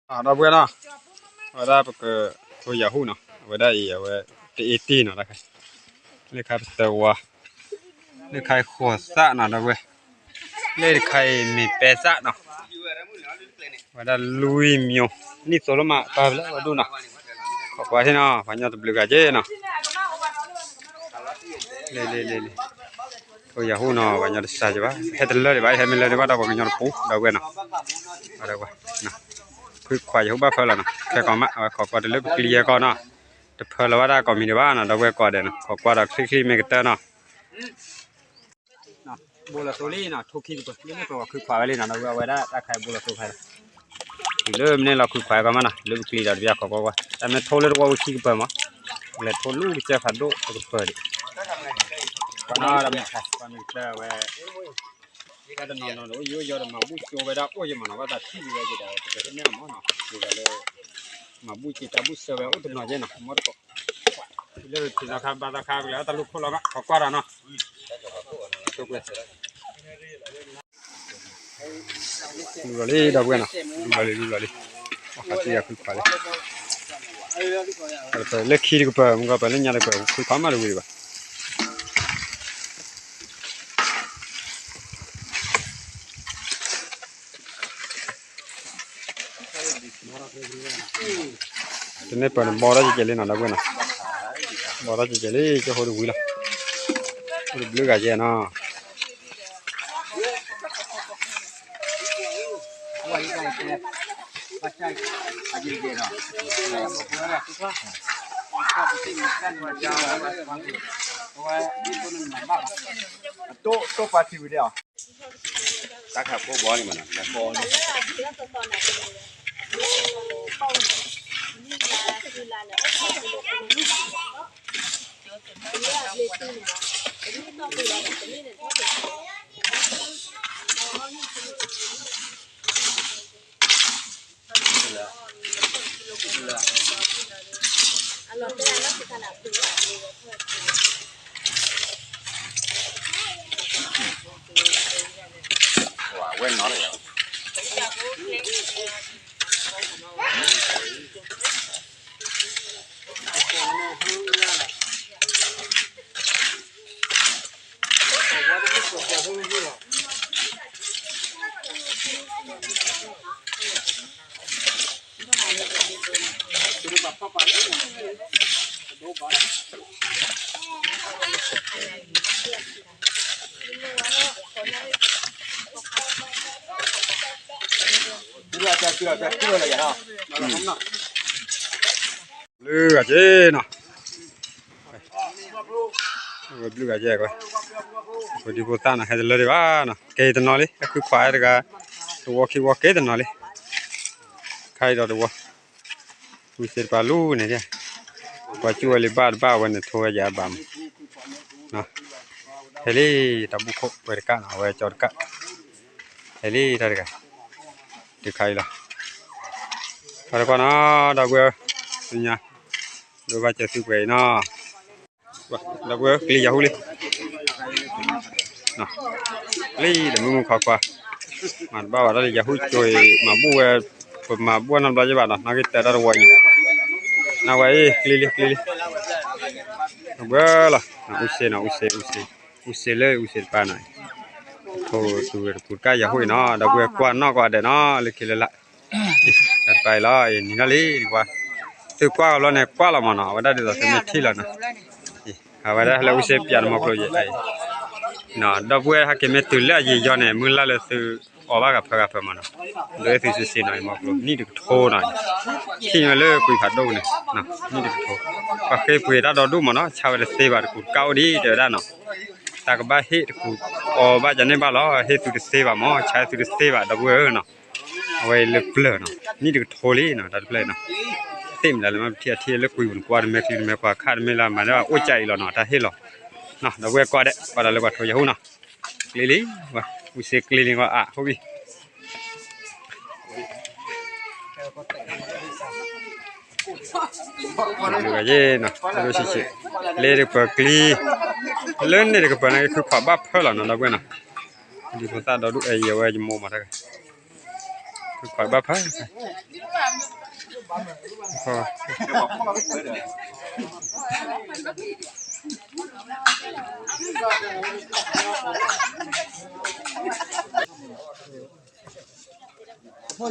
ဒီပုၢ်ဝဲၢ်နီၤ, အဝဲဒၣ်ပကထိယၤဟူၣ်နီၤ, အဝဲဒၣ်အံၤ အဝဲတအ့တ့ၢ်နီၤ, လၢခါပသၢဝါ, လၢခါဃိးသၣ်နီၤ ဒီပုၢ်ဝဲၢ်, လၢတခါအံၤမ့ၢ်ပဲသၣ်နီၤ, အဝဲဒၣ်လွံၢ်မျိုး, နံၣ်သိးလၢမး ပာ်ဖဲလၢဝဲဒိၣ်နီၤ, ခိးကွၢ်ထံနီၤ ပှၤကညီတဘျုးဂၤက့နီၤ, လ့လ့လ့လ့ ထိယၤဟူၣ်နီၤ ပှၤကညီတစှၤက့ဘၣ်, ဟဲတလၢဒံးဘၣ် ဟဲမ့ၢ်လၢဒံးဘၣ်ဒီးပှၤကညီတပူၤ ဒီပုၢ်ဝဲၢ်နီၤ, ဖုခွးယၤဟူၣ်ဘၣ်ဖၢလီၤနီၤ, ခဲကီးမး အဝဲခိးကွၢ်တလၢပကျံယဲကီးနီၤ, တဖၢလီၤဘၣ်တၢ်ကိးမံၤဒံးဘၣ်နီၤ ဒီပုၢ်ဝဲၢ်ကိးဂၤဒဲးနီၤ, ခိးကွၢ်ဒီးချ့ချ့မ့ၢ်ကတၢၢ်နီၤ ဘိလီၤသိလံနီၤ, ထိခံကပၢၤ လၢန့ၣ်ပဝဲခုခွးဝဲလံနီၤ, ဒီပုၢ်ဝဲၢ် အဝဲဒၣ်တၢ်ခါအံၤဘိလီၤသိဖဲလီၤ, တုၤလၢမ့ၢ်လီၤခုခွးကီးမးနီၤ, လၢပကျံဒီးတဘျီခိးကွၢ်ကွၢ် တၢ်မ့ၢ်ထိလၢတဝီဝံၤခံကပၢၤမး, လဲၤထိလူကစၢၢ်ဖးဒိၣ်တကပၢၤဒံး, ပှၤနီၤဒီးမ့ၢ်ခါ ပှၤမ့ၢ်ကတၢၢ်ဝဲ တၢ်တနီၤနီၤဒီးအိၣ်ယိယိဒီးမၤဘူၣ်ကၠိဝဲဒၣ်အိၣ်ယဲမးနီၤ, ဘၣ်သးထံၣ်ဝဲက့ၤဒီး ပကဟဲနဲၣ်အီၤမးနီၤ, က့ၤဒီးလၢ မၤဘူၣ်က့ၤတၢ်ဘူၣ်စၢၤဝဲအိၣ်တနီၤယဲနီၤ, မ့ၢ်တကိး လၢပထံၣ်သီခါဘါသီခါကလဲၤအတၢ်လူၢ်ခိၣ်လီၤမး ခိးကွၢ်ဒီးနီၤ, လူလီၤလံ ဒီပုၢ်ဝဲၢ်နီၤ, လူလီၤလံ လူလီၤလံ, အခါဆူယၤခုခွးလံ, လၢခံတကပၢၤ မ့ၢ်ကပၢၤလၢညါတကပၢၤ ခုခွးမးတဝံၤဒံးဘၣ် တန့ၢ်ပၢၢ်န့ၣ် ဘီထီၣ်ကဲကဲလံနီၤ ဒီပုၢ်ဝဲၢ်နီၤ, ဘီထီၣ်ကဲကဲလံ ကၠိဖိတဝံၤလီၤ, အိၣ်တဘျုးဂၤယဲနီၤ, တိၢ်ပှၤထံၣ်ဝံၤဒဲးအီၤ တၢ်ခးဖိဘီန့ၣ်မးနီၤ ဝဲနီၤလီၤ ဘျုးဂၤက့နီၤ, ဘျုးဂၤက့ကွၢ်, ဖိဒံဖိသၣ်နီၤ ဟဲတလၢဒံးဘၣ်နီၤ, ကဲတနီၤလံ ဟဲခုခွးတဂၤ, တဝီခံဝီကဲတနီၤလံ, ခါအံၤဒီးတဝီ ဝံၤစ့တပၤလူန့ၣ်, ပှၤကၠူဝဲလံဘၣ်တဘၣ်ဝဲန့ၣ် ထိဝဲယၤအဘၣ်မး, ဟဲလံ တၢ်ဘူၣ်ခိၣ်ပှဲၤတကးနီၤ အဝဲကၠီတကး, ဟဲလံတၢ်တဂၤ, တုၤခါအံၤလီၤ, တၢ်တကွၢ်နီၤ ဒီပုၢ်ဝဲၢ်, ညါ, ဒိဘၣ်စၢၤသုပှဲၤအံၤနီၤ ဒီပုၢ်ဝဲၢ် ကျံယၤဟူၣ်လံ, ကျံဒီးမုၢ်မုၢ်ခွါခွါ, မၤတဘၣ်ဝဲဒၣ်လၢယၤဟူၣ်ကၠိအံၤ မၤဘူၣ်ဝဲ, ပမၤဘူၣ်ဝဲနီတဘျီယဘၣ်နီၤ နီၣ်ဂံၢ်တၢတၢ်တဝီအံၤ, နဝဲအံၤ ကျံလံ ကျံလံ, ဒီပုၢ်ဝဲၢ်လီၤ, အူစ့နီၤ အူစ့ အူစ့, အူစ့လၢအူစ့တပၤနီၤ, ထိၣ်သူဝဲတကူးတကးယၤဟူၣ်အံၤနီၤ ဒီပုၢ်ဝဲၢ် ကွၢ်နီၣ်ကွၢ်ဒဲးနီၤ လၢခံလၢလာ် တၢ်တပၤအံၤလီၤ နံၤနီၣ်လံကွၢ်, သုကွၢ်ကဘျီန့ၣ် ကွၢ်လီၤမးနီၤ အဝဲဒၣ်ဒ်သိးသုမ့ၢ်ထံၣ်လီၤနီၤ, အဝဲဒၣ်လၢအူစ့ပၠးတမီၤကျိၤယဲအံၤ, ဒီပုၢ်ဝဲၢ်ဟဲက့ၤမ့ၢ်တုၤလၢအယံာ်ယီန့ၣ် မုၢ်လၢ်လၢသုအီၣ်ဘၣ်ဂၤဖၢဂၤဖၢမးနီၤ, ဒ်သုစံးစ့ၢ်နီၤ ယမီၤကျိၤ နံၣ်တကထိနီၤ, ထံၣ်ညါလၢကွံာ်ဖးဒိၣ်န့ၣ်, နံၣ်တကထိ, ပှၤဃ့ပှ့ၤတၢ်ဒီဒူၣ်မးနီၤ ဆါဝဲတသ့ဘၣ် တကူးတကးအိၣ်ဒံးတဲဝဲဒၣ်နီၤ, တၢ်ကဘၣ်ဟ့ၣ်တကူးအီၣ်ဘၣ်ကန့ၢ်ဘၣ်လီၤ ဟ့ၣ်သုတသ့ဘၣ်မး ဆါသုတသ့ဘၣ် ဒီပုၢ်ဝဲၢ်ဧၢနီၤ အဝဲအံၤလၢပျၢၤနီၤ နံၣ်တကထိလံနီၤ တၢ်တဖျၢၣ်အံၤနီၤ, သ့ၣ်မတၤလဲၣ်မ့ၢ်ပထံၣ်အထံၣ်လၢကွံာ်ပူၤနကွၢ်တမဲာ်ချံတမဲာ်ကွၢ်ခါတမ့ၢ်လၢမၤဒၣ်အိၣ်ကၠးအံၤလီၤနီၤ တၢ်ဟ့ၣ်လီၤ, ဒီပုၢ်ဝဲၢ်ကွၢ်ဒဲး ကွၢ်တၢ်လၢပှၤထိယၤဟူၣ်နီၤ, ကျံလံ, အူစ့ကျံလံကွၢ်အါ ဟိဘံၣ် ဘျုးဂၤယဲနီၤ ဒိၣ်ဆံးဆံး, လ့တကပၤကျံ, လၢန့ၣ်တကပၤန့ၣ် ခုခွးဘၣ်ဖၢလီၤနီၤ ဒီပုၢ်ဝဲၢ်နီၤ, ဒ်ဖိသၣ်ဒီဒူၣ်အဲၣ်ယဲဝဲယမိၢ်မၤတၢ်, ခုခွးဘၣ်ဖၢ နီၢ်ဒီပုၢ်ဝဲၢ် ထီၣ်ကစၢၢ်လံနီၢ် ဒီဒူၣ်နီၢ်, လူၢ်တၢ်လူၢ်ခိၣ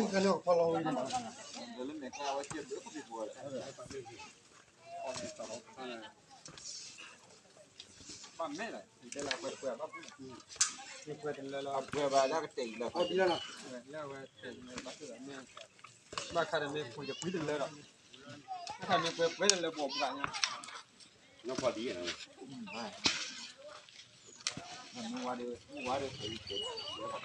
်လၢ ဖၠါန့ၣ်အိၣ်တပၤတနီၤလံမးနီၢ်, ပှၤထီၣ်န့ၢ်က့ၤလၢတၢ်လူၢ်တီၤန့ၣ် ဝံၤဒီး ယဝံနၢ်ဒီး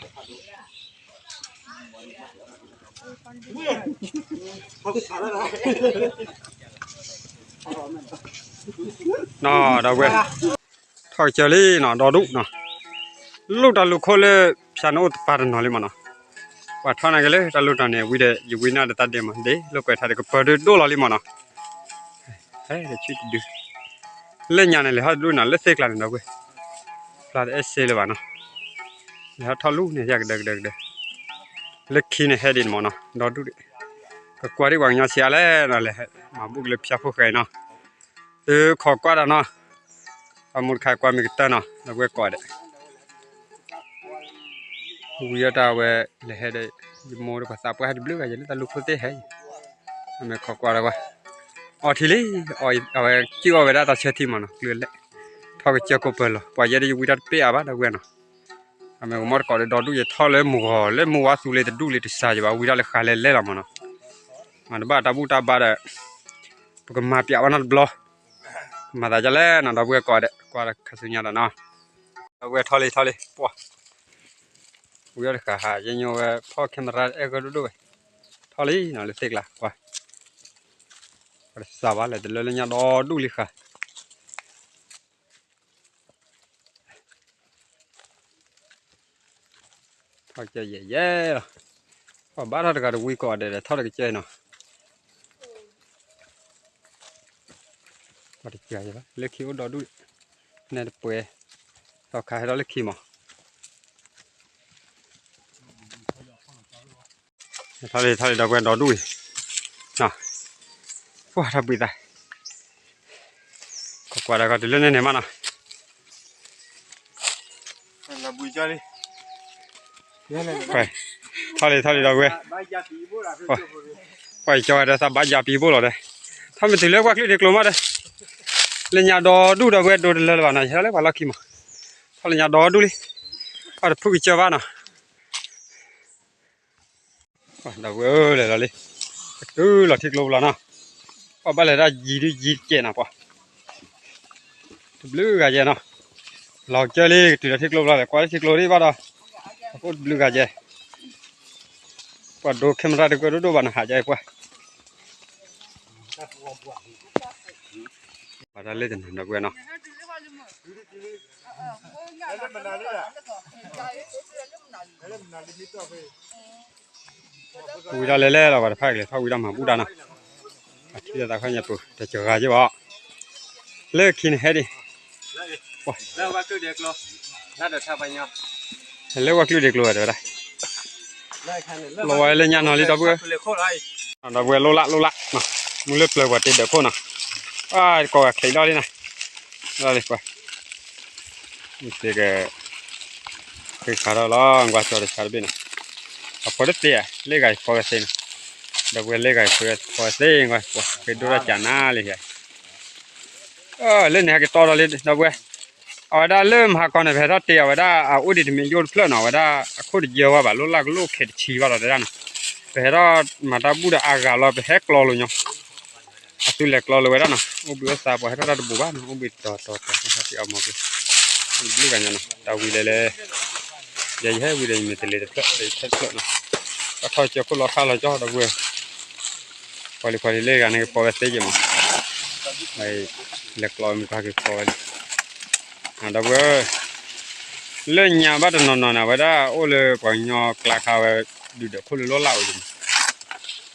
တၢ်ဒဲးမး ဒ်လိာ်ကွဲးထါဒီးကပၢၤဒုးဒိၣ်လီၤလံမးနီၢ်, ဟဲတဒု လၢညါန့ၣ် လဲၤထီၣ်တဒူၣ်နီၢ် လၢသ့ၣ်ကျါန့ၣ်ဒီပုၢ်ဝဲၢ်, ဖျါတအဲၣ်စ့လၢၤဘၣ်နီၢ်, လဲၤထီၣ်ထီၣ်လူၢ်န့ၣ် ယၤကဒၢကဒၢကဒၢ, လၢခံန့ၣ်ဟဲဒံးန့ၣ်မးနီၢ် ဒီဒူၣ်ဒံး, ကကွၢ်ဒံးပှၤကညီဆံးအါလဲၣ်နီၢ် လဲၤမၤဘူၣ်က့ၤလၢဖၠါဖိဃဲအံၤနီၢ်, သုခိးကွၢ်တၢ်နီၢ်, အမူတခါကွၢ်မ့ၢ်ကတၢၢ်နီၢ် ဒီပုၢ်ဝဲၢ်ကိးဂၤဒဲး ဝံၤအတၢ်ဝဲ လဲၤဟဲဒီး ယမိၢ်ဒီးပှၤသးပှၢ်ဟဲတဘျုးဂၤယဲလၢတၢ်လူၢ်ခိၣ်သ့ၣ်ဟဲ, အမ့ၢ်ခိးကွၢ်ဒီးကွၢ်, အီထံလံ, အဝဲစံၣ်အီၣ်ဝဲဒၣ်တၢ်ဆၢထံမးနီၢ် ကျုးလဲၣ်, ထီၣ်ကစၢၢ်ကိးပၢၤလီၤ ပှၤယဲဒီးယဝံတၢ်တပ့ၢ်အါဘၣ်ဒီပုၢ်ဝဲၢ်နီၢ်, အမ့ၢ်ကမီၢ်တကိးဒီးဒီဒူၣ်ယထီၣ်လၢမုၢ်ဂီၤ လၢမုၢ်ဝါသူလ့ၤတဒူၣ်လံတစှၤယဘၣ် ဝံၤဒၣ်လၢဃာ်လဲၤလဲၣ်လီၤမးနီၢ်, မၤတဘၣ်တၢ်ဘူၣ်တၢ်ဘါဒီး ပကမၤပၠးဘၣ်နီတဘျီ, မၤသးဒ်လဲၣ်နီၢ် ဒီပုၢ်ဝဲၢ်ကိးဂၤဒဲး ကွၢ်ခါဆူညါဒီးနီၢ်, ဒီပုၢ်ဝဲၢ်ထီၣ်လံထီၣ်လံ ပှၤ, ဝံၤအီၤတဃာ်ဟး ယညိဝဲဖီၣ် camera အဲၣ်ဂၢၢ်ဒိၣ်ဒိၣ်ဝဲ, ထီၣ်လံနီၢ် လၢသ့ၣ်ကျါ ကွၢ်, ပှၤတစှၤဘၣ်လဲၣ် တလၢလၢညါဒီဒူၣ်လံဃာ် ထီၣ်ကစၢၢ်ယဲၢ်ယဲၢ်လီၤ, ပှၤဘၣ်ထီၣ်တဂၤတဝံကိးဂၤဒဲးဒီး ထီၣ်တကစၢၢ်နီၢ်, ပှၤတစှၤယဘၣ် လၢခံအိၣ်ဒီဒူၣ်, နဲတပှဲၤ, သီခါဟဲထီၣ်လၢခံမး ထီၣ်လံထီၣ်လံ ဒီပုၢ်ဝဲၢ်ဒီဒူၣ်အံၤ, ပှၤထီၣ်ဘှံးသး, ခိးကွၢ်ဒီးကီးတုၤလၢန့ၣ်န့ၣ်မးနီၤ, ထီၣ်လံထီၣ်လံ ဒီပုၢ်ဝဲၢ်, ပှၤကၠီဝဲဒီးသးဘါယၤပံၤဘိလီၤဒီး, ထီၣ်မ့ၢ်တုၤလၢကွၢ်ချံဒံးကျိၤမးဒီး, လၢညါဒီဒူၣ်ဒီပုၢ်ဝဲၢ်ဒိးတလၢလၢၤဘၣ်နီၤ, ယဟဲလၢပှၤလီၢ်ခံမး, ထီၣ်လၢညါဒီဒူၣ်လံ, ပှၤတဖုကစၢၢ်ဘၣ်နီၤ ဒီပုၢ်ဝဲၢ်ဧၢ လဲၤလီၤလံ, ကတုၤလီၤထံကျိပူၤလီၤနီၤ, ပှၤဘၣ်လဲၤဒၣ်ယံၤဒုယံၤတကဲးနီၤပှၤ, တဘျုးဂၤယဲနီၤ, လီၤကၢလံ ကတုၤလီၤထံကျိပူၤလီၤ လဲၤကွၢ်လၢထံကျိဒံးဘၣ်ဒီး, အဃိတဘျုးဂၤယဲ, ပှၤဒိ camera တကွဲးဒိၣ်ဒိၣ်ဘၣ်နီၤ ဟးယဲပှၤ ပှၤတၢ်လၢတနၤဒီပုၢ်ဝဲၢ်နီၤ, ဝံၤဒၣ်လဲၤလဲၤလီၤ ပှၤတဖၣ်ကလဲၤထီၣ်ဝံၤဒၣ်မၤဘူၣ်တၢ်နီၤ, အထံၣ်လိာ်သးခီညါပူၤ တစှၤဂၤက့ၤဘၣ်, လၢခံန့ၣ်ဟဲဒံး, လၢဝဲကျုးဒံးကျိၤဝဲဒၣ်, လီၤဝဲလၢညါနီၤလံ ဒီပုၢ်ဝဲၢ်, ဒီပုၢ်ဝဲၢ်လိၣ်လၢ်လိၣ်လၢ်, မုၢ်လၢပျၢၤပှၤတ့ဒၢးခိၣ်နီၤ, အကိးဂၤချံးဒီလံနီၤ, ဒီလံပှၤ မ့ၢ်သ့က ဃ့ခးထီၣ်လီၤ ကွၢ်ကၠီတဆါတဘ့ၣ်နီၤ, အဖိတသ့ဧါ လၢဂၤယဖီဝဲသ့နီၤ, ဒီပုၢ်ဝဲၢ်လၢဂၤယဖီဝဲသ့နီၤ, ဃ့ဒိၣ်ထီၣ်ကၠးနၤလံယါ, လၢန့ၣ်ဟဲက့ၤတီဒီးလံ ဒီပုၢ်ဝဲၢ်, အဝဲဒၣ်လၢမဟါကီန့ၣ် ပဟဲထီၣ်တ့ၢ်အဝဲဒၣ်အအိၣ်ဒံးတမံၤယိၣ်တဖျၢၣ်နီၤ, အဝဲဒၣ်အခိၣ်တယၢဝဲဘၣ် လိၣ်လၢ်ကလိၣ်ခဲတဆံဘၣ်ဒီးတဲဒၣ်နီၤ, ပဟဲထီၣ်မၤတၢ်ဘူၣ်ဒီးအါဂၤလီၤ ပဟဲကျီလိာ်ညီ အသုလဲၤကျီလိာ်ဝဲဒၣ်နီၤ, အိၣ်ဘှံးအိၣ်သါ ပှၤဟဲထီၣ်တၢ်တဘိးဘၣ်နီၤ, အိၣ်ဘှံးတီၤတီၤတီၤ ဟဲထီၣ်တ့ၢ်အီၣ်မီၤက့ၤ, တဘျုးဂၤညါနီၤ, တၢ်ဝံၤလဲၤလဲၤ, ယဲယဟဲဝံၤဒီး ယမ့ၢ်တလဲၤတဖျၢၣ် ယဟဲတဖျၢၣ်နီၤ, ဘၣ်ထီၣ်ကၠီခိၣ်လီၤခါလီၤကၠီ ဒီပုၢ်ဝဲၢ်, ပှၤလံၤပှၤလံၤလၢဂၤန့ၣ်ကဖီဝဲသ့က့ၤမး, လဲၤကျီမုၢ်ကဟါက့ၤဖီဝဲလံ, ဒီပုၢ်ဝဲၢ်, လၢညါဘၣ်တနီၤနီၤန့ၣ် အဝဲဒၣ်အိၣ်လၢပှၤကညီကျါခါဝဲ, ဒုးဒီးခိၣ်လၢလိၣ်လၢ်အိၣ်က့ၤ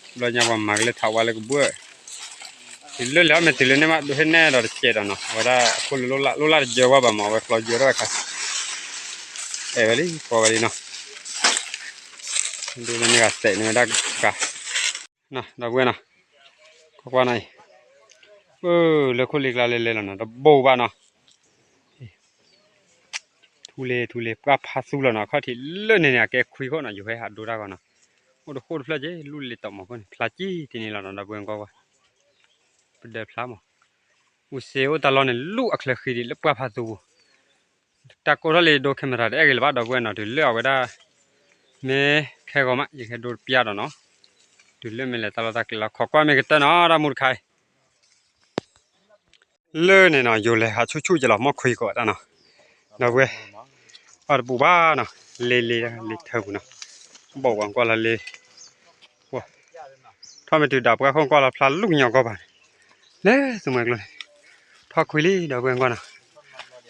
မး ဘျီညါပှၤမၤက့ၤလၢထးဝါလၢကဘှၢၣ်, တုၤလၢလဲၤအီၣ်မ့ၢ်တုၤလၢန့ၣ်မး ဒိးဟ့ၣ်နဲၣ်ဒီးတကဲးဒီးနီၤ, အဝဲဒၣ်အခိၣ်လၢလိၣ်လၢ် လိၣ်လၢ်တယၢဝဲဘၣ်မး အဝဲကျီယၢဝဲဒၣ်ဝဲခါ, အဲၣ်ဝဲလံ ဖီဝဲလံနီၤ, ဒ်န့ၣ်ဂၤစဲးန့ၢ်ဝဲဒၣ်ကါ, ဒီပုၢ်ဝဲၢ်နီၤ, ကွၢ်နီၤအံၤ, လၢခိၣ်လ့ကျါလဲၤလဲၤလီၤနီၤ တဘိးဘၣ်နီၤ, ထူလ့ထူလ့ ပှၢ်ဖးသူလီၤနီၤ အခီၣ်ထံးလၢန့ၣ်န့ၣ် အကဲခွံခိၣ်နီၤ ယိၤဟဲဟးဒိတၢ်ဂီၤနီၤ, အိၣ်တဃိၣ်တဖျၢၣ်က့ လူၢ်လ့ၤတီၢ်မီၤခိၣ်န့ၣ် ဖျါကံတန့ၣ်လီၤနီၤ ဒီပုၢ်ဝဲၢ်ကွၢ်ကွၢ်, ပဒၢးဖျါမး, ဝံၤစ့အိၣ်တၢ်လီၢ်န့ၣ် လူၢ်အချၢဃံဒံးလၢပှၢ်ဖးသူပူၤ, တၢ်ကိးထီၣ်လံဒိ camera တအဲၣ်ဂ့ၤလၢၤဘၣ် ဒီပုၢ်ဝဲၢ်နီၤ တုၤလၢအဝဲဒၣ် မ့ၢ်ခဲဂီၤမး ယကဟဲဒိတပျၢ်ဒီးနီၤ, တုၤလၢမ့ၢ်လဲၤတၢ်လီၢ်တၢ်ကျဲလီၤ ခိးကွၢ်မ့ၢ်ကတၢၢ်နီၤ တၢ်မူတခါအံၤ လၢန့ၣ်နီၤ ယိၤလဲၤဟးဆူၣ်ဆူၣ်က့ၤလီၤ မီၢ်ခွံကိးတၢ်နီၤ, ဒီပုၢ်ဝဲၢ်, အီၣ်တပူၤဘၣ်နီၤ, လ့လ့ လ့ထၢပူၤနီၤ, ဘီၣ်ဝဲကွၢ်လီၤလ့, ထီၣ်မ့ၢ်တုၤဒၣ်ပှၢ်ခိၣ်ကွၢ်လီၤဖျါလူၢ်ကညီကီၢ်ဘၣ်န့ၣ်, လဲၤသူမှဲကျိန့ၣ်, ထီၣ်ခွံလံ ဒီပုၢ်ဝဲၢ်ကွၢ်နီၤ,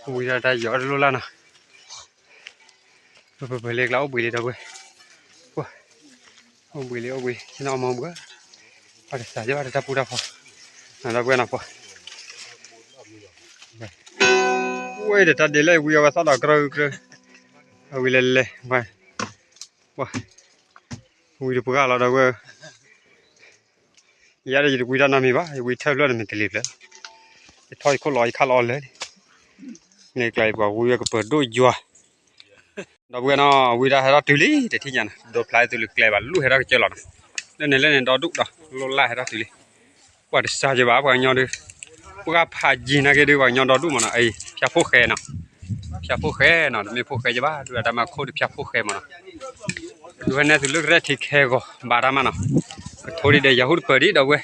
ဝံၤဒီးတၢ်ယီၤအီၣ်တလိၣ်လၢ်နီၤ ပပပလ့ကျါအိၣ်ဘှံးလံဒီပုၢ်ဝဲၢ်, အိၣ်ဘှံးလံအိၣ်ဘှံး ဆ့ၣ်နီၤအီၣ်မီၢ်ဘှံး, အီၣ်တစှၤကဘၣ်တၢ်ပူၤတၢ်ဖီ, ဒီပုၢ်ဝဲၢ်နီၤ, ဝဲဒီးတၢ်ဒ့လၢဝံၤအဝဲသီၣ်ဒီးကြၢးကြၢး, အဝံၤလဲၤလဲၤ, ဝံၤတပှၢ်လီၤဒီပုၢ်ဝဲၢ် ယၤဒီးယတဝံတၢ်နီတမံၤဘၣ် ယဝံထၢၣ်ဖျၢၣ်န့ၣ်မ့ၢ်တလ့ၤဖျၢၣ်, ယထီၣ်ယခိၣ်လီၤယခါလီၤအီၤလၢာ်လံ, န့ၣ်ကျါအံၤပှၤဝံဝဲကပၢၤဒိၣ်ယွၤ, ဒီပုၢ်ဝဲၢ်နီၤ ဝံဒၣ်ဟဲထီၣ်တုၤလံ တထံၣ်ညါနီၤ ဒိဖျါသုလၢကျဲဘၣ် လူၢ်ဟဲထီၣ်ကစၢၢ်လီၤနီၤ, လၢန့ၣ်လၢန့ၣ်ဒီဒူၣ်ဒီး လိၣ်လၢ်ဟဲထီၣ်တုၤလံ, ပှၤတစှၤကဘၣ် ပှၤကညီဒုး, ပှၢ်ဖးယံၤနာ်က့ဒုး ပှၤကညီဒီဒူၣ်မးနီၤ အံၤ ဖၠါဖိၣ်ဃဲနီၤ, ဖၠါဖိၣ်ဃဲနီၤ တမ့ၢ်ဖိၣ်ဃဲကဘၣ် ဒုးအတၢ်မၤခိၣ်ဒုးဖၠါဖိၣ်ဃဲမးနီၤ ဒိးဟဲနဲၣ်သုလၢကရဲၣ်ထံခဲဂီၤ ဘၣ်တၢ်မးနီၤ, ကထိဒံးဒီးယၤဟူတပၢၤဒံး ဒီပုၢ်ဝဲၢ်,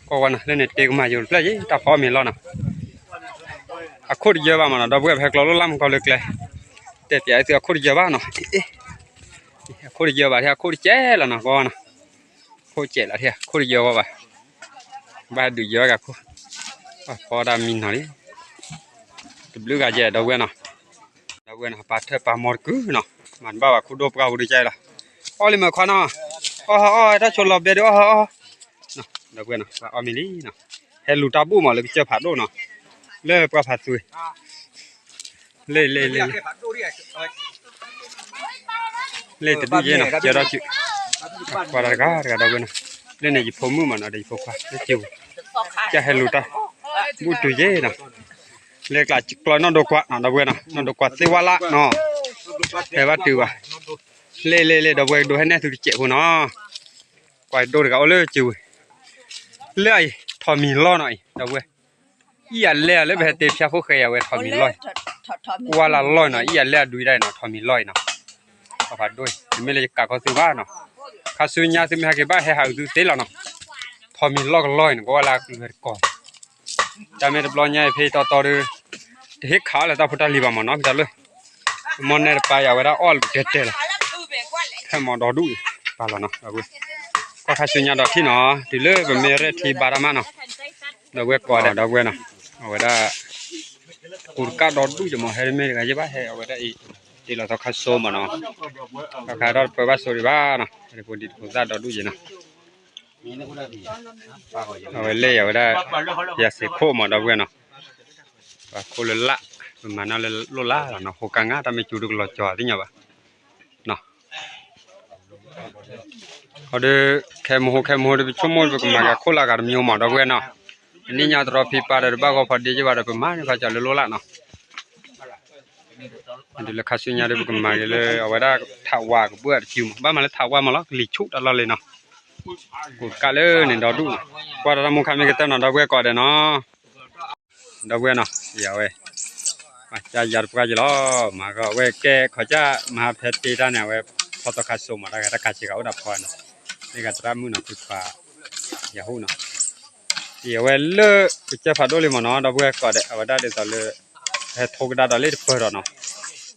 ကွၢ်ဝဲနီၤ လၢန့ၣ်တ့ကမၤယိၤတဖျၢၣ်ယံၤ တၢ်ဖီအီၣ်မ့ၤလီၢ်နီၤ, အခိၣ်တယၢဘၣ်မးနီၤ ဒီပုၢ်ဝဲၢ် ပဟဲကျီလိၣ်လၢ်မူကီၢ်လၢကျဲ, တဲပၠးသုအခိၣ်တယၢဘၣ်နီၤ, အခိၣ်တယၢဘၣ်ထံ အခိၣ်တကဲလီၤနီၤ ကွၢ်ဝဲနီၤ, ခိၣ်ကဲလီၤထံ အခိၣ်တယၢဝဲဘၣ်, ဘၣ်ဟဲဒုးယၢဝဲက့ၤခိၣ်, ဖီတၢ်မံနီၤလံ, တဘျုးဂၤယဲ ဒီပုၢ်ဝဲၢ်နီၤ, ဒီပုၢ်ဝဲၢ်နီၤ ပာ်ထၢၣ်ပာ်မီတကုနီၤ, မၤတဘၣ်ဘၣ်ခိၣ်ဒိၣ်ပှၢ်ဟူဒုးကဲလီၤ, အီၣ်လံမ့ၢ်ခွါနီၤ, အီၣ်ဟီအီၣ် တၢ်ဆိလီၤဘဲဒုးအီၣ်ဟီအီၣ်, ဒီပုၢ်ဝဲၢ်နီၤ ပှၤအီၣ်မ့ၤလံနီၤ, ဟဲလူၤတၢ်ဘူၣ်မးလၢကစၢၢ်ဖးဒိၣ်နီၤ, လၢပှၢ်ဖးသူ လ့လ့လ့လ့, လ့တဒူၣ်ယဲနီၤ ကဲထီၣ်စု, ကွၢ်တၢ်တဂၤတဂၤဒီပုၢ်ဝဲၢ်နီၤ, လၢန့ၣ်ယဖိမုၣ်မးနီၤ ဒီးယဖိခွါလၢစံာ်ပူၤ, ကဟဲလူၤတၢ်, ဘူၣ်တုၤယဲနီၤ, လ့ကျးကျီနီၢ်ဒိကွၢ်နီၤ ဒီပုၢ်ဝဲၢ်နီၤ နီၢ်ဒိကွၢ်သ့ဝါလၢ်နီၤ, ဟဲဘၣ်တုၤဘၣ်, လ့လ့လ့ ဒီပုၢ်ဝဲၢ် ဒိးဟဲနဲၣ်သုတစဲးဖိနီၤ, ကွၢ်ဒိၣ်တဂၤအိၣ်လၢစံာ်ပူၤ, လၢအံၤ ထီၣ်မံၤလီၢ်နီၤအံၤ ဒီပုၢ်ဝဲၢ် အံၤအလဲၢ်လၢပဟဲတ့ဖၠါဖိၣ်ဃဲအံၤ အဝဲထီၣ်မံၤလီၢ်အံၤ, ကွၢ်လၢလီၢ်အံၤနီၤ အံၤအလဲၢ်အဒုးဒၣ်အံၤနီၤ ထီၣ်မံၤလီၢ်အံၤနီၤ, ပှၤဖးဒိၣ်အံၤ တမ့ၢ်လၢယကးကီသုဘၣ်နီၤ, ခါဆူညါသုမ့ၢ်ဟဲက့ၤဘၣ်ဟဲဟးအုးသုသ့လီၤနီၤ, ထီၣ်မံၤလီၢ်ကလီၢ်အံၤန့ၣ် ကွၢ်ဝဲလၢကလွဲတကီၢ်, တၢ်မ့ၢ်တဘျီညါအံၤဖဲတီတီဒီး, တဟ့ၣ်ခးအီၣ်လၢတၢ်ဖိတၢ်လံၤဘၣ်မးနီၤ ဖဲတၢ်လၢ, မီၢ်နဲၣ်တပၤအံၤ အဝဲဒၣ်အီၣ်လၢကတဲတဲလီၤ, ထဲမီၤဒီဒူၣ်အံၤ, ပာ်လီၤနီၤ ဒီပုၢ်ဝဲၢ်, ကွၢ်ခါဆူညါဒီးထံၣ်နီၤ တုၤလၢပမ့ၢ်ရဲၣ်ထံဘါတၢ်မးနီၤ, ဒီပုၢ်ဝဲၢ်ကိးဂၤဒဲး ဒီပုၢ်ဝဲၢ်နီၤ, အဝဲဒၣ် ကူတကၣ်ဒီဒူၣ်ယမး ဟဲတမ့ၢ်တဂၤယဲဘၣ် ဟဲအဝဲဒၣ်အံၤ, တ့လီၤသီခါစိမးနီၤ, ခါခါဒီးတပၢဘၣ်စိဒံးဘၣ်နီၤ, ဟဲတဖိဒံးတဖိသၣ်ဒီဒူၣ်ယဲနီၤ, အဝဲလဲၣ်အံၤ အဝဲဒၣ် ယၤစ့းခိၣ်မး ဒီပုၢ်ဝဲၢ်နီၤ, ပှၤခိၣ်လၢလၢ်, ပမၤနီၣ်လၢလိၣ်လၢ်လီၤနီၤ ဟိးကါငါ တၢ်မ့ၢ်စူၤဒုကလီၤကၠီၤသ့ၣ်ညါဘၣ် အီၤဒီး ခဲမုၢ်ဟိခဲမုၢ်ဟိဒီး ပဆိကမိၣ်ပကမၤက့ၤခိၣ်လၢအဂၤတမံၤမး ဒီပုၢ်ဝဲၢ်နီၤ, ပနံၣ်ညါတရီဖံးပာ်ဒီးတဘၣ်ဂီၤဖီဒ့က့ဘၣ်ဒီး ပမၤန့ၢ်ခီကၠီၤလၢလိၣ်လၢ်နီၤ, တုၤလၢခါဆူညါဒီး ပကမၤက့ၤလၢအဝဲဒၣ်ထးဝါကဘၢၣ်တစုမး ဘၣ်မၤလၢထးဝါမးလီၤ ကလံၤဆူၣ်တၢ်လီၢ်လံနီၤ, ကူတကၣ်လၢန့ၣ်ဒီဒူၣ်နီၤ, ကွၢ်တၢ်တၢ်မိၢ်ခါမ့ၢ်ကတၢၢ်နီၤ ဒီပုၢ်ဝဲၢ်ကိးဂၤဒဲးနီၤ ဒီပုၢ်ဝဲၢ်နီၤ ယဝဲ မၤကၢ်ယၤတပှၢ်ယလီၤ မၤကီးဝဲကဲခီၣ်ကၢ် မၤဖဲတ့တၢ်န့ၣ် အဝဲဖီသီခါစိမး တၢ်ဂၤတၢ်ကးစ့ၢ်ကီးအိၣ်ဒီးဖီနီၤ, မ့ၢ်ဂၤသရၣ်မုၣ်နီၤ ဖုခွါ ယဟူၣ်နီၤ, ယဝဲလၢကစၢၢ်ဖးဒိၣ်လံမးနီၤ ဒီပုၢ်ဝဲၢ်ကိးဂၤဒဲး အဝဲဒၣ်ဒ်သိးလၢ ဟဲထိကဒါဒီးလ့တပၢၤဒီးနီၤ,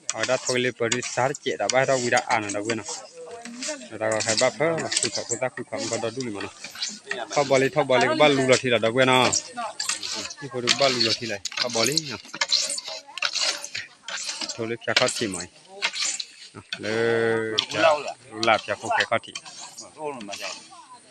အဝဲဒၣ်ထိကလ့ပၢၤဒုးစါတစဲးဒီး ဘၣ်ဟဲထီၣ်ဝံဒၣ်အါနီၤ ဒီပုၢ်ဝဲၢ်နီၤ, ဒီးတၢ်ဂီၤဟဲဘၣ်ဖၢလီၤ ဃုခီၣ်ဖိသၣ်ဃုခီၣ်မုၢ်ကီၢ်ဒီဒူၣ်လံမးနီၤ, ထီၣ်ဘီလံ ထီၣ်ဘီလံ ကဘၣ်လူလီၤထံလီၤ ဒီပုၢ်ဝဲၢ်နီၤ, ဟံၣ်ဖိဒုးကဘၣ်လူလီၤထံလီၤ ထီၣ်ဘီလံနီၤ, ထိလၢဖၠါခီၣ်ထံးမးအံၤ, လၢ လၢဖၠါခိၣ်ဃဲခီၣ်ထံး တဘျုးဂၤယဲနီၤ,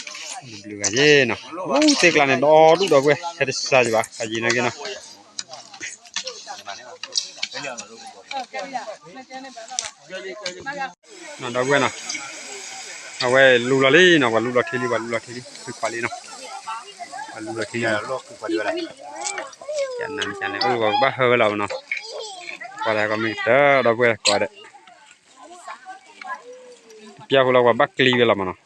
အိၣ်သ့ကျါန့ၣ် ဒီဒူၣ်ဒီပုၢ်ဝဲၢ် ဟဲတစှၤယဘၣ် ဖးယံၤနာ်က့နီၤ, နီၤ ဒီပုၢ်ဝဲၢ်နီၤ, အဝဲလူလီၤလံနီၤ ပှၤလူလီၤထံလံ ပှၤလူလီၤထံလံ ဖုခွါလံနီၤ အလူလီၤခံန့ၣ်လီၤ, ကနၤန့ၣ် အိၣ်ဂီၤကဘၣ်ဟၢဝဲလီၤမနီၤ, ကွၢ်တၢ်ကီမ့ၢ်ကတၢၢ်ဒီပုၢ်ဝဲၢ်ကိးဂၤဒဲး, တပျၢ်ဖိလီၤ ပှၤဘၣ်ကျံဝဲလီၤမနီၤ,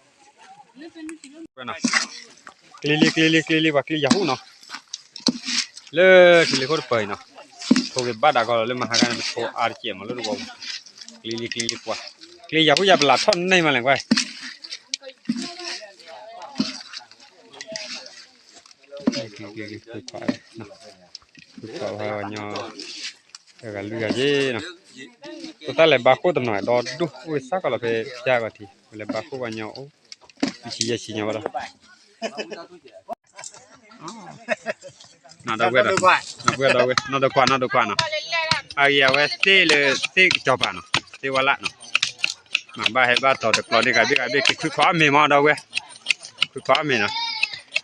ကျံလံ ကျံလံ ကျံလံ ပှၤကျံယၤဟူၣ်နီၤ, လၢထံလ့ခိၣ်တပၢၤအံၤနီၤ, ထိးက့ၤဘၣ်ဒၣ်ကီလီၤ လၢမဟါခါန့ၣ် ပထိအါတကဲးမးလၢတဝီပူၤ, ကျံလံ ကျံလံ ပှၤ, ကျံယၤဟူၣ်ယၤပလးထီၣ်န့ၢ်မးလဲၣ်ကွၢ် ဖုခွါဝဲညီ, တဂၤလွံၢ်ဂၤယ့ၣ်နီၤ, ပတၢ်လဲၤဘါခိၣ်တနီၤဒီဒူၣ် အိၣ်သၣ်ကီးလီၤဖဲဖၠါကီးထံး ပလဲၤဘါခိၣ်ဝဲညီအိၣ်, ယဆံယဲၢ်ဆံညီဘၣ်ဒီး နီၢ်ဒီပုၢ်ဝဲၢ်ဒီး, နီၢ်ဒီပုၢ်ဝဲၢ်ဒီး, နီၢ်ဒီခွါ နီၢ်ဒီခွါနီၤ, အဂ့ၤအဝဲသ့ၣ်လၢသ့ၣ်ကစီၤပၤနီၤ, သ့ၣ်ဝါလၣ်နီၤ, မၤဘၣ်ဟဲဘၣ်တီၤတကျီန့ၣ် ဂၤဘ့ၣ်ဂၤဘ့ၣ် က့ၤခွံခွါအီၣ်မ့ၤမး ဒီပုၢ်ဝဲၢ်, ခွံခွါအီၣ်မ့ၤနီၤ,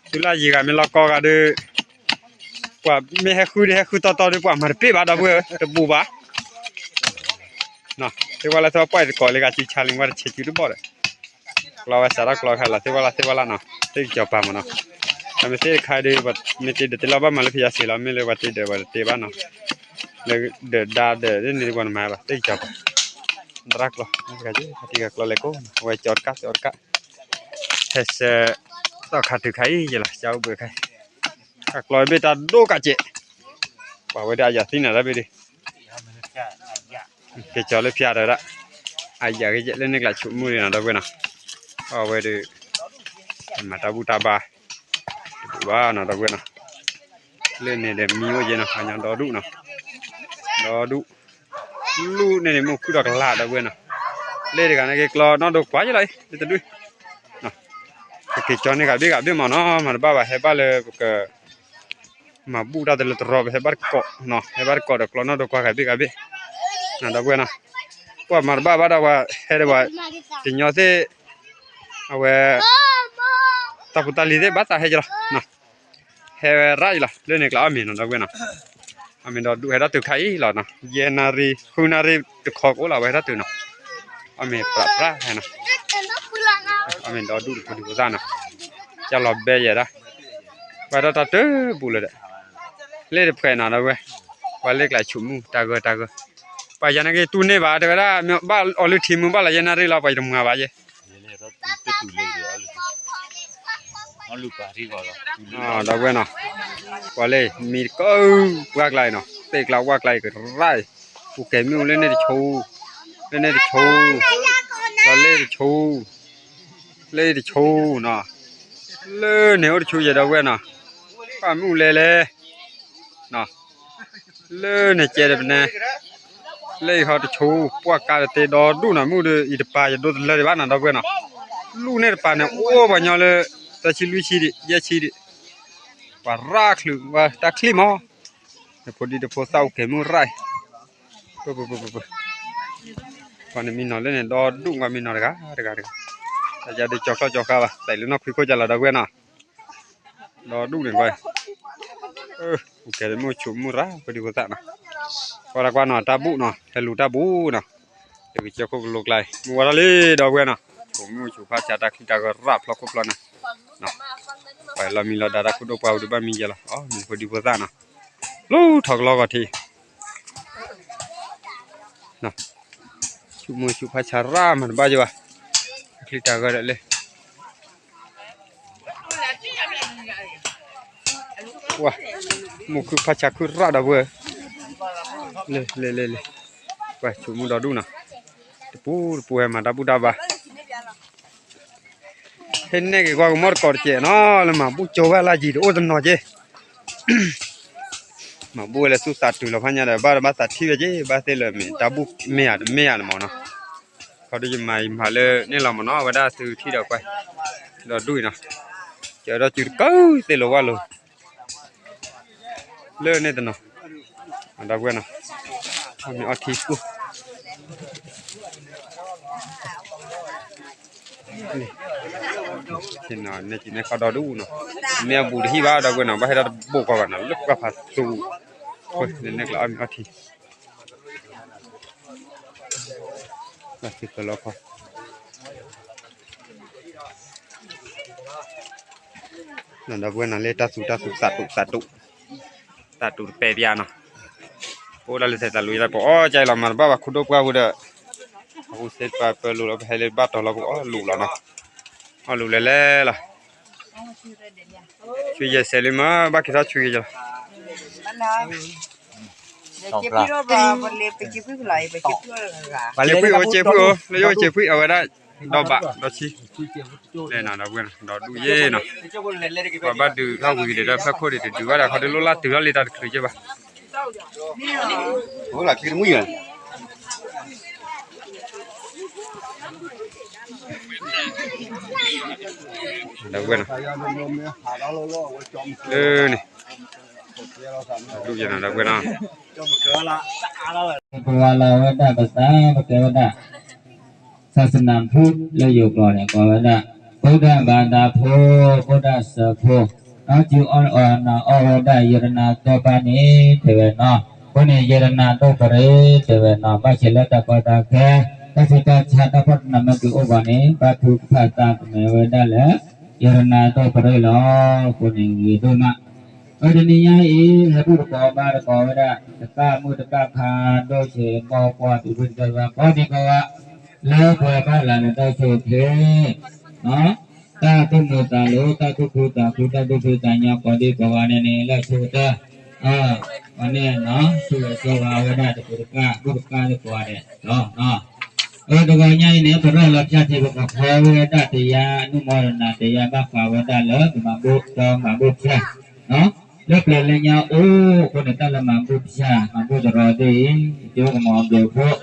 သုလၢယံၤဂၤမ့ၢ်လီၤကီဂၤဒီး ပှၤမ့ၢ်ဟဲဃုဒီး ဟဲဃုတီတီဒီး ပှၤမၤတပ့ၢ်ဘၣ် ဒီပုၢ်ဝဲၢ် တဘူးဘၣ် သ့ၣ်ဝါလၢသ့ၣ်ဝါပှၢ်တကိးလၢဂၤစုဆါလံ ဝဲတဆဲးစုတဘီၣ်ဒီး ကျီဝဲစးထီၣ်ကျီခါလီၤ သ့ၣ်ဝါလၢသ့ၣ်ဝါလၢနီၤ သ့ၣ်ကစီၤပၤမးနီၤ, အမ့ၢ်သ့ၣ်တခါဒီး မ့ၢ်တ့ဒီးတ့လီၤဘၣ်မၤလၢဖယါစ့ၤလီၤ မ့ၢ်လၢပှၤတ့ဒီးပှၤတတ့ဘၣ်နီၤ, လၢဒၢးဒါဒီးန့ၣ်ပှၤနမၤဘၣ် သ့ၣ်ကစီၤပၤ, သရၣ်ကျီ, တဂၤယ့ၣ် တဂၤကျီလဲၤကိး အဝဲကၠီတကၣ်ကၠီတကၣ်, ဟဲစဲး သီခါတုၤခါအံၤယဲလီၤ ကၠီအိၣ်ဘှံးခါအံၤ အကျီဘ့ၣ်တၢ်ဒိၣ်ကးစဲး, ပှၤဝဲဒၣ်အယၤသံနၤဒၣ်ဘ့ၣ်ဒီး က့ၤကၠီလၢဖျါဒီးဒၣ်, အယၤက့ၤကဲလၢန့ၣ်ကျးဆိကမိၣ်န့ၣ်နီၤ ဒီပုၢ်ဝဲၢ်နီၤ, အဝဲဒီး မၤတၢ်ဘူၣ်တၢ်ဘါ တဘူၣ်ဘၣ်နီၤ ဒီပုၢ်ဝဲၢ်နီၤ, လၢန့ၣ်ဒီးမံအိၣ်ယဲနီၤ ပှၤညီဒီဒူၣ်နီၤ, ဒီဒူၣ်, လူၢ်န့ၣ်န့ၣ် မ့ၢ်ခုၣ်ဒီးကလၤ ဒီပုၢ်ဝဲၢ်နီၤ, လၢတဂၤန့ၣ်က့ၤကျီနီၣ်ဒိကွၢ်ယဲလီၤ လၢတဒူၣ် ကက့ၤကၠီန့ၢ်ဂၤဘ့ၣ်ဂၤဘ့ၣ်မးနီၤ မၤတဘၣ်ဘၣ် ဟဲဘၣ်လၢပက မၤဘူၣ်တၢ်တလၢတရီ ပဟဲဘၣ်တကိးနီၤ ဟဲဘၣ်တကိးဒီးကျီနီၣ်ဒိကွၢ်ဂၤဘ့ၣ်ဂၤဘ့ၣ်, ဒီပုၢ်ဝဲၢ်နီၤ, ပှၤမၤတဘၣ်ဘၣ်ဒီးပှၤဟဲဒီးပှၤ ကညီသ့ၣ် အဝဲ တၢ်ဖိတၢ်လံၤသ့ၣ်ဘၣ်သးဟဲကလီၤ ဟဲဝဲရၣ်အံၤလီၤ လၢန့ၣ်ကျးအီၣ်မ့ၤနီၤ ဒီပုၢ်ဝဲၢ်နီၤ, အီၣ်မ့ၤဒီဒူၣ်ဟဲထီၣ်တုၤခါအံၤလီၤနီၤ ယဲၢ်နၣ်ရံၣ် ဃုနၣ်ရံၣ်တခီကအိၣ်လီၤ ဝဲဟဲထီၣ်တုၤနီၤ, အီၣ်မ့ၤပြးပြးဟဲနီၤ, အီၣ်မ့ၤဒီဒူၣ်တဖိဒံဖိသၣ်နီၤ, ကၢ်လီၤဘဲယဲဒၣ်, ဝဲဒၣ်တၢ်တဘူၣ်လၢၤဒီး, လ့ၣ်တဖှဲးနီၤ ဒီပုၢ်ဝဲၢ်, ပှၤလ့ၣ်ကျးဆူးမုၢ် တၢ်ဂၢၢ်တၢ်ဂၢၢ်, ပှၤယၤန့ၣ်က့ၤတူၢ်န့ၢ်ဘၣ် တဲဝဲဒၣ် မ့ၢ်ဘၣ်အီၤလုၢ်ထံမုၢ်ဘၣ်လီၤ ယဲၢ်နၣ်ရံၣ်လီၤ ပှၤယတမၤဘၣ်ယဲ ဒီပုၢ်ဝဲၢ်နီၤ, ပှၤလၢမံတကၢၢ်ပှၢ်ကျါအံၤနီၤ သ့ၣ်ကျါဝၣ်ကျါအံၤကရၣ်အံၤ, ပူၤကဲၤမ့ၣ်အူလၢန့ၣ်တဆူ, လၢန့ၣ်တဆူ, ဒီးလၢတဆူ, လၢတဆူနီၤ, လၢန့ၣ်အိၣ်တဆူယဲ ဒီပုၢ်ဝဲၢ်နီၤ, ပှၤမ့ၣ်အူလဲလဲၣ် လၢန့ၣ်ကဲဒီးပနဲ, လၢအံၤဟီတဆူ, ပှၢ်ကါတသ့ဒီဒူၣ်နီၤ မ့ၣ်အူဒီးအံၤတပၤယဒိတလၢဒံးဘၣ်နီၤ ဒီပုၢ်ဝဲၢ်နီၤ, လူၢ်န့ၣ်တပၤန့ၣ် အိၣ်ပှၤညီလၢ သၢဆံလွံၢ်ဆံဒံး ယဲၢ်ဆံဒံး, ပှၤရၣ်ချုးဝဲတၢ်ချံၣ်မး, နဖိဒံဖိသၣ်အိၣ်ကဲၤမ့ၣ်အူရၣ်အံၤ, ပှၤန့ၣ်မံနီၤလၢန့ၣ် ဒီဒူၣ်ကွၢ်မံနီၤတဂၤတဂၤတဂၤ, တၢ်ယၤဒုးကၠီၤချီၣ်ကၠီၤဃါဘၣ် သးအံၤလၢနီၢ်ခွံခိၣ်ကၢ်လီၤ ဒီပုၢ်ဝဲၢ်နီၤ ဒီဒူၣ်န့ၣ်ကွၢ်, ပူၤကဲၤမ့ၣ်အူဆူးမုၢ်ရၣ် ဖိဒံဖိသၣ်နီၤ, ကွၢ်တၢ်ကွၢ်နီၤ တၢ်ဘူၣ်နီၤ ဟဲလူၤတၢ်ဘူၣ်နီၤ, လၢကစၢၢ်ခိၣ်ကလိကျါအံၤ မ့ၢ်ဝဲဒၣ်လံ ဒီပုၢ်ဝဲၢ်နီၤ, ဆူးမုၢ်ဆူးဖးဆါ တၢ်ချံၣ်တၢ်ဂၢၢ်ရၣ်ဖျီခိၣ်ဖျီနၢ်, ပှၤလီၤမံလီၤဒါတၢ်ခိၣ်ဒိၣ်ပှၢ်ဝဲဒုးဘၣ်မံယဲလီၤ အီၣ်မ့ၤဖိဒံဖိသၣ်နီၤ, လူၤထီၣ်ကလီဂီၤထံး ဆူးမုၢ်ဆူးဖးဆါရၣ်မၤတဘၣ်ယဘၣ်, တၢ်ချံၣ်တၢ်ဂၢၢ်ဒၣ်လဲာ်, ပှၤ, မုၢ်ခုၣ်ဖးဆါခုၣ်ရၣ်ဒီပုၢ်ဝဲၢ်, လဲၤလဲၤလဲၤလဲၤ, ပှၤဆူးမုၢ်ဒီဒူၣ်နီၤ, တပူၤတပူၤဟဲမၤတၢ်ဘူၣ်တၢ်ဘါ ဟဲနဲၣ်က့ၤကွၢ်ကမီၣ်တကိးတကဲးနီၤ လၢမၤဘူၣ်ကၠိဘၣ်လၢယံၤတအိၣ်တနီၤက့, မၤဘူၣ်ဝဲလၢသူၣ်သးတုၤလီၤဖးညါဒီး ဘၣ်ဘၣ်သးထံၣ်ဝဲက့ ဘၣ်သ့ၣ်လၢမ့ၢ်တၢ်ဘူၣ်မ့ၢ်ဧါတမ့ၢ်ဧါန့ၣ်မးနီၤ, ခီဒီးယမၤယမၤလၢန့ၣ်လီၤမးနီၤ အဝဲဒၣ်သုထံၣ်ဒီးကွၢ်, ဒီဒူၣ်အံၤနီၤ, ကၢၤဒီးစုတကၢၤသ့ၣ်လိာ်ဝဲလိာ် လၢန့ၣ်တနီၤ, ဒီပုၢ်ဝဲၢ်နီၤ, အီၣ်မ့ၤအီထံပူၤ, န့ၣ်ကနဲခီဒီဒူၣ်နီၤ, မ့ၢ်အဘူးတဟံၣ်ဘၣ်ဒီပုၢ်ဝဲၢ်နီၤ, ဘၣ်ဟဲဒၣ်တဘိၣ်ကီးဘၣ်နီၤ, လၢပှၢ်ဖးသူ, န့ၣ်ကျါအီၣ်မ့ၤအီထံ, ဘၣ်သုဖၢလီၤခီ ဒီပုၢ်ဝဲၢ်နီၤ, ဒီပုၢ်ဝဲၢ်နီၤ လၢတၢ်သူတၢ်သူသးတူာ်သးတူာ်, သးတူာ်တပဲာ်ဘၣ်နီၤ, အိၣ်ဒၣ်လၢထဲတၢ်လူၤယဲလၢပအီၣ်ကၠဲလီၤ မၤတဘၣ်ဘၣ်ခိၣ်ဒိၣ်ပှၢ်ဝံၤဒီး, အဃိစ့ပှၤပၢလိာ်လီၤ ပဟဲလၢဘၣ်တီၤလီၤ ပကအီၣ်လူၤလီၤနီၤ, အီၣ်လူၤလဲၤလဲၤလီၤ, ဆူယဲၢ်ဆဲးလံမ့ၢ် ဘၣ်က့ၤထီၣ်ဆူယဲၢ်လီၤ ပှၤလ့ၤဖှံအိၣ်က့ၤဖှံအိၣ် လၢယအိၣ်က့ၤဖှံအဝဲဒၣ်, ဒီးဘၣ်ဒီးဆံ, လဲၤနီၤဒီပုၢ်ဝဲၢ်နီၤ ဒီးဒူၣ်ယဲနီၤ, ပှၤဘၣ်ဒုးထီၣ်ဝံၤက့ၤဒီးဖၢခိၣ်ဒံးတဒုးဘၣ်ဒီး ခီဒုးလိၣ်လၢတုၤထီၣ်လံတၢ်တချုးက့ဘၣ် ဒီပုၢ်ဝဲၢ်နီၤ, လၢန့ၣ်, ဒ်ယဲနီၤဒီပုၢ်ဝဲၢ်နီၤ, ပဝဲလၢအဝဲဒၣ်ပသး ပကဲဝဲဒၣ် ဆၣ်သနၢၣ်ဖိလၢယိၤကျိာ်န့ၣ် ကိးဝဲဒၣ် ဗုဒ္ဓဘာသာဖိ, ဗုဒ္ဓဆၢဖိ, ဒီးစုအီၣ်အီၣ်နၤအီၣ်ဝဲဒၣ် ယရနၤသီပၤန့ၣ် တဲဝဲနီၤ, အဃိန့ၣ် ယရနၤဒိၣ်ပရ့ၣ် တဲဝဲနီၤ, ဘၣ်ဆဲးလၢတၢ်ကီတၢ်ခဲ, တၢ်ဆူးတၢ်ဆါ တၢ်ဖှီၣ်တၢ်နးမ့ၢ်က့ၤအိၣ်ဘၣ်န့ၣ် ဘၣ်ထုကဖၣ်သးကမဲာ်ဝဲဒၣ်လၢ ယရနၤဒိၣ်ပရ့ၣ်လီၤ. အဃိန့ၣ်ဂ့ၤဒိၣ်မး, အတနံၤညါအံၤ ဟဲဘူၣ်တကိးဘါတကိးဝဲဒၣ် တကၣ်မုၣ်တကၣ်ခါ ဒိၣ်ဆံးဘီပှၤ သူၣ်ဖှံသးညီ ကိးဒံကိးဂၤ လၢပှၤဘၣ်လၢနတၢ်ဆိၣ်ဂ့ၤ တၢ်သူၣ်မုာ်သးလိာ် တၢ်သူၣ်ခုသးခု တၢ်ဒိၣ်ဖှံသးညီ ကိးဒံကိးဂၤန့ၣ်န့ၣ် လၢအဆိကတၢၢ် အဝဲန့ၣ် ဆိၣ်ဂ့ၤဆိၣ်ဝါဝဲဒၣ် တပူၤတကၣ် ဘူၣ်တကၣ်သကိးဂၤဒဲးလီၤ. အတဂီၤညါအံၤန့ၣ် ပရၢလီၤဖၠါထံး ပကဖီဝဲဒၣ်တယါ အနုမောဒနာတရား ဘၣ်ဃးဝဲဒၣ်လၢ ပမၤဘူၣ်ဒီးမၤဘူၣ်ဖၠါ လၢပျၢၤလၢညါအိၣ်အဃိန့ၣ် တၢ်လၢမၤဘူၣ်ဖၠါ မၤဘူၣ်တရီသ့ၣ်အံၤ ကၠိကမီၤဘျုးဖှိၣ်